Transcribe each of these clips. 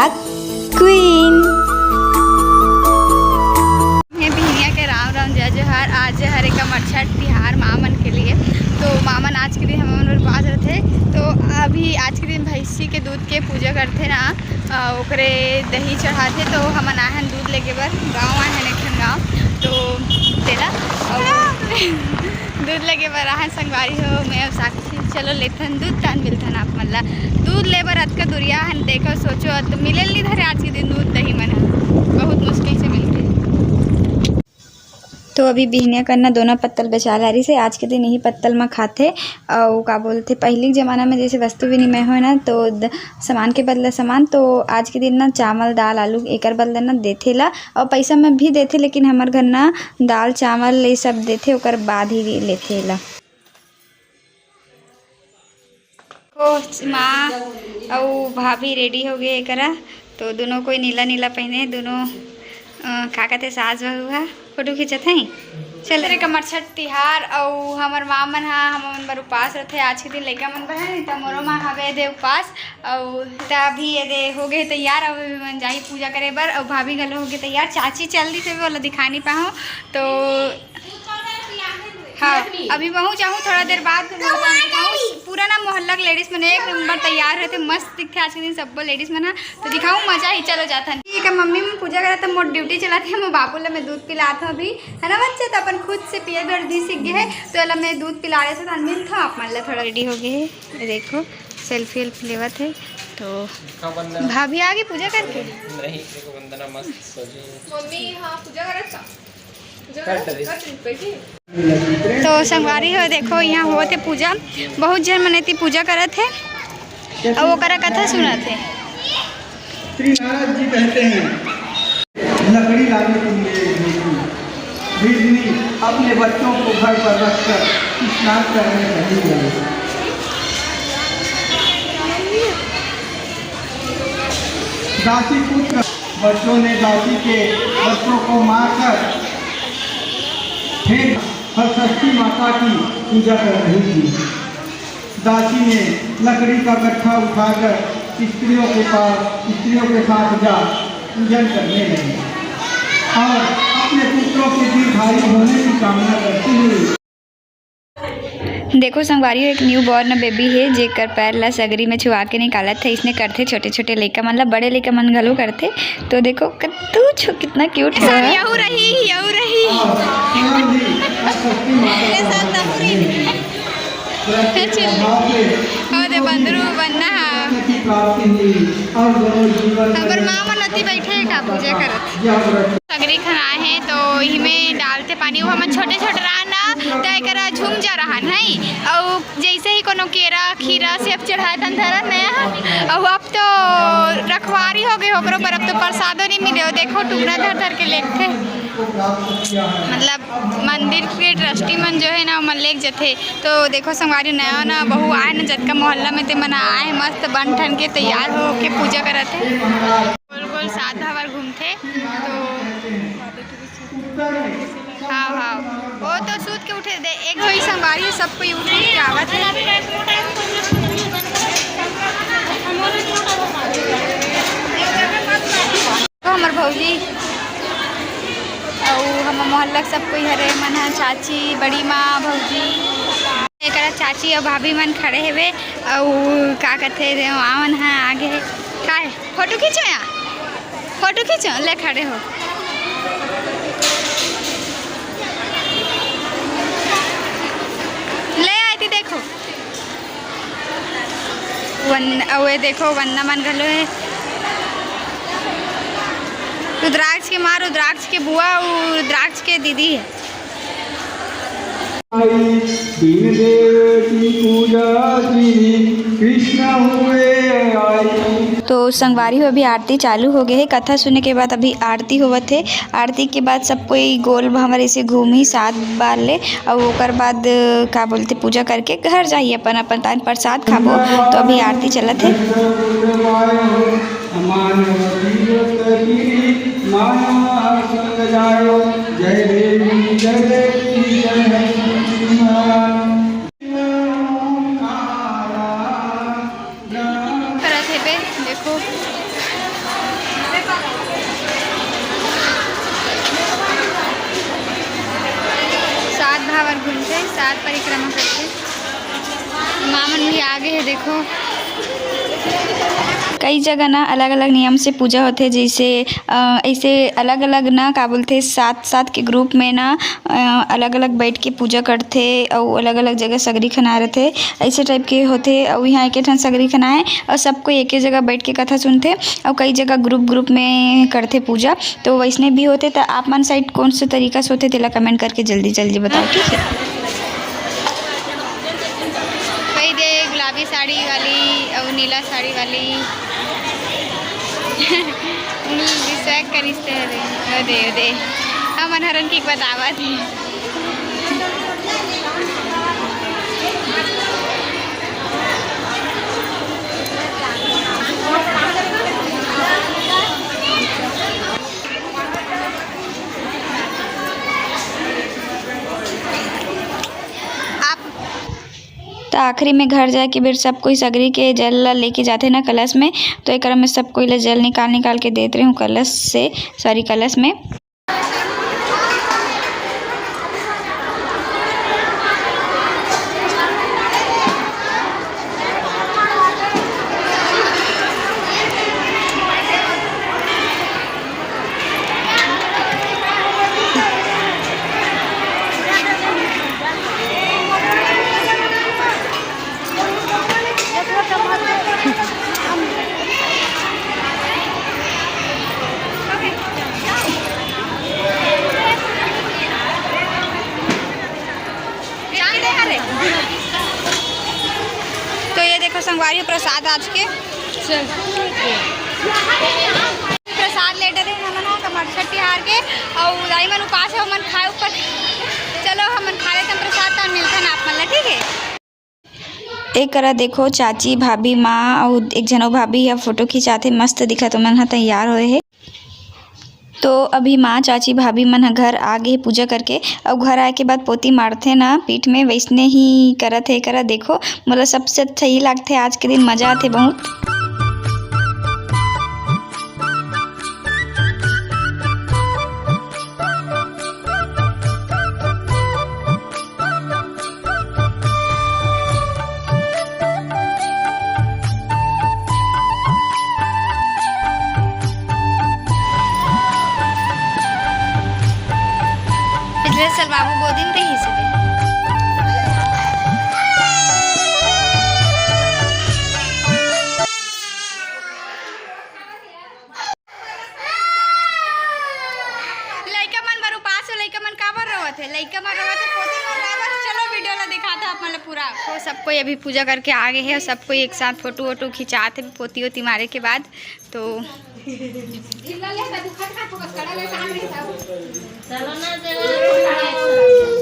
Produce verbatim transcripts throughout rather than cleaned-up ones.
Queen. ये बिहनिया के राम राम, जय जोहार। आज हरे कमरछठ तिहार माँ मन के लिए, तो माँ मन आज के दिन हमन बर उपास रथे। तो अभी आज के दिन भैंसी के दूध के पूजा करथे ना, अ, ओकरे दही चढ़ाथे। तो हमन आए हन दूध लेके बर, गाँव आए हन एक ठन गाँव, तो तेला अउ दूध लेके बर आए हन संगवारी हो, मैं अउ साक्षी। चलो लेथन दूध, तान मिलथन आप मन ला। दूध ले बर अतका दुरिया हन, देखो सोचो, तो मिले ली धरे आज के दिन दूध दही मन ह, बहुत मुश्किल से मिलथे। तो अभी बिहनिया करना दोनों पत्तल बेचा डारिस हे, आज के दिन यही पत्तल म खाथे। अउ का बोलथे, पहिली के जमाना में जैसे वस्तु विनिमय होय ना, तो द-, सामान के बदला सामान, तो आज के दिन ना चावल, दाल, आलू एकर बदला ना देथे ला, अउ पैसा में भी देथे, लेकिन हमर घर ना दाल, चावल ये सब देथे, ओकर बाद ही लेथे ला। ओ, माँ अउ भाभी रेडी हो गे एकरा, तो दोनों कोई नीला नीला पहने, दोनों, अ, का कहते, सास बहू हा फोटो खींचत हैं। चल रे, कमरछठ तिहार अउ हमर माँ मन हा हमन बर उपास रथे आज के दिन, लइका मन बर है, त मोरो माँ हवे दे उपास। अउ त अभी ये दे हो गे तैयार, अउ मन जाही पूजा करे बर, अउ भाभी घलो हो गे तैयार। चाची चल दी थे, ओला दिखा नहीं पाहूँ, तो हाँ, अभी वहूँ जाहूँ थोड़ा देर बाद। वहूँ पूरा ना मोहल्ला के लेडीज मन एक नंबर तैयार रहते, मस्त दिखते आज के दिन सब्बो लेडीज मन ह। तो दिखाऊँ, मजा ही। चलो जाथन। ठीक है, मम्मी मन पूजा करत हे, मोर ड्यूटी चलत हे, मोर बाबू ला मैं दूध पिलात हूँ अभी, है ना बच्चा? तो अपन खुद से पिए बर दी सीख गए है, तो एला मैं दूध पिला रहे थे, तो मिलता हूँ आप मन ला थोड़ा। रेडी हो गए है, देखो सेल्फी वेल्फी लेवत है। तो भाभी आ गई पूजा करके। नहीं, देखो वंदना मस्त सजी है। मम्मी हाँ पूजा करत का। तो संगवारी हो, देखो, यहाँ होत हे पूजा, बहुत झन मन एती पूजा करत हे अउ ओकरा कथा सुनत हे। श्री नारद जी कहते हैं, लकड़ी लाने के लिए भेजी। भेजनी अपने बच्चों को घर पर रखकर स्नान करने चली गई। दासी पुत्र बच्चों ने दासी के वस्त्रों को मारकर फेंक हरषष्ठी माता की पूजा कर रही थी। दासी ने लकड़ी का गट्ठा उठाकर स्त्रियों के पास, स्त्रियों के साथ जा पूजन करने लगी और अपने पुत्रों के दीर्घायु होने की कामना करती हुई। देखो संगवारी हो, एक न्यू बॉर्न बेबी हे, जेकर पैर ला सगरी में छुआ के निकालत हे। इसने करथे छोटे छोटे लइका मन ला, बड़े लइका मन घलो करथे। तो देखो कतू छु-, कितना क्यूट हे। यहू रही, यहू रही। ये साथ तहू रही। हे चिल्ली। ओ दे बंदरू बनना हा। हमर माँ मन अति बैठे हे का पूजा करत। सगरी खनाए हे तो इही में डालते पानी, वो हमन छोटे छोटे रहन ना, त एकरा झुम जा रहन है। अउ जैसे ही कोनो केरा, खीरा, सेब चढ़ाए तन धरन नया, अउ अब तो रखवारी हो गई ओकरो पर, अब तो प्रसादो नहीं मिले। वो देखो टुकड़ा धर धर के लेथे। मतलब मंदिर के ट्रस्टी मन जो है ना, ओमन लेके जथे। तो देखो संगवारी, नया ना बहू आए ना, जतका मोहल्ला में ते मन आए, मस्त बन ठन के तैयार हो के पूजा करत हे। गोल गोल सात धावर घूमथे। तो हाँ, हाँ, वो तो सूत के उठे दे, एक वही संगवारी, सब कोई उठ उठ के आवत है। तो हमर भौजी अउ हमर मोहल्ला के सब कोई हरे, मन ह, चाची, बड़ी माँ, भौजी, एकरा चाची अउ भाभी मन खड़े हेवे। अउ का कथे रे, माँ मन ह आगे हे। का हे? फोटो खींचो या, फोटो खींचो, ले खड़े हो, ले आए थी, देखो। वन-, अउ ये देखो, वंदना मन घलो हे। रुद्राक्ष के माँ, रुद्राक्ष के बुआ, अउ रुद्राक्ष के दीदी हे। आई, दीन देव की पूजा की, कृष्ण हुए आई। तो संगवारी हो, अभी आरती चालू हो गए हे। कथा सुने के बाद अभी आरती होवत हे। आरती के बाद सब कोई गोल भांवर ऐसे घूमही सात बार ले, अउ ओकर बाद, का बोलथे, पूजा करके घर जाही, अपन अपन तान प्रसाद खाबो। तो अभी आरती चलत हे। करत हेबे, देखो। सात भावर घूमथे, सात परिक्रमा करथे। माँ मन भी आगे हे, देखो। कई जगह ना अलग-अलग नियम से पूजा होथे, जैसे, अ, ऐसे अलग-अलग ना, का बोलथे, सात-सात के group में ना, अ, अलग-अलग बैठ के पूजा करथे अउ अलग-अलग जगह सगरी खनाए रथे, ऐसे type के होथे। अउ यहाँ एके ठन सगरी खनाए अउ सब कोई एके जगह बैठ के कथा सुनथे अउ कई जगह group-group में करथे पूजा। तो वैसने भी होथे, त आप मन side कौन से तरीका से होथे, तेला comment करके जल्दी-जल्दी बताओ, ठीक है? वही दे, गुलाबी साड़ी वाली अउ नीला साड़ी वाली। Distract करिस ते हरे। ओ दे, ओ दे। हमन हरन की बतावत हे। त आखिरी में घर जाए के बेर सब कोई सगरी के जल ला लेके जाथे ना कलश में, तो एकरा में सब कोई ला जल निकाल निकाल के देत रहे हूँ कलश से, sorry, कलश में। तो ये देखो संगवारी, प्रसाद आज के। प्रसाद ले डरे हमन ह कमरछठ तिहार के, अउ दाई मन उपास हे, ओमन खाए ऊपर। चलो हमन खा लेथन प्रसाद, तहन मिलथन आप मन ला, ठीक है? एक करा देखो, चाची, भाभी, माँ अउ एक झन अउ भाभी ह फोटो खिंचाथे, मस्त दिखत ओमन ह तैयार होए हे। तो अभी माँ, चाची, भाभी मन ह घर आ गे हे पूजा करके, अउ घर आए के बाद पोती मारथे ना पीठ में, वैसने ही करत हे। करा देखो, मोला सबसे अच्छा ही लागथे, आज के दिन मजा आथे बहुत। पिछले साल बाबू गोदी में रहिस हे। लइका मन बर उपास हो, लइका मन काबर रोवत हे? लइका मन रोवत हे, पोती मन काबर? चलो वीडियो ला दिखाता आप मन ला पूरा। तो सब कोई अभी पूजा करके आ गे हे अउ सब कोई एक साथ फोटो वोटो खिंचात हे पोती वोती मारे के बाद। तो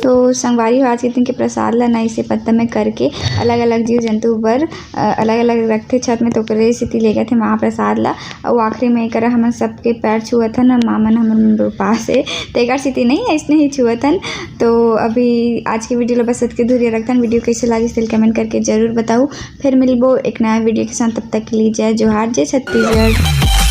तो संगवारी हो, आज के दिन के प्रसाद ला ना इसे पत्ता में करके अलग-अलग जीव जंतु बर, अ, अलग-अलग रखथे छत में, तो ओकरे सेती लेगत हे महाप्रसाद ला। अउ आखिरी में एकरा हमन सबके पैर छुअत हन, अउ माँ मन हमन उपास हे, तेकर सेती नहीं, अइसने ही छुअत हन। तो अभी आज के वीडियो ला बस अतके दूर रखथन। वीडियो कैसे लागिस, तेल comment करके जरूर बताऊ। फिर मिलबो एक नया वीडियो के साथ, तब तक के लिए जय जोहार, जय छत्तीसगढ़।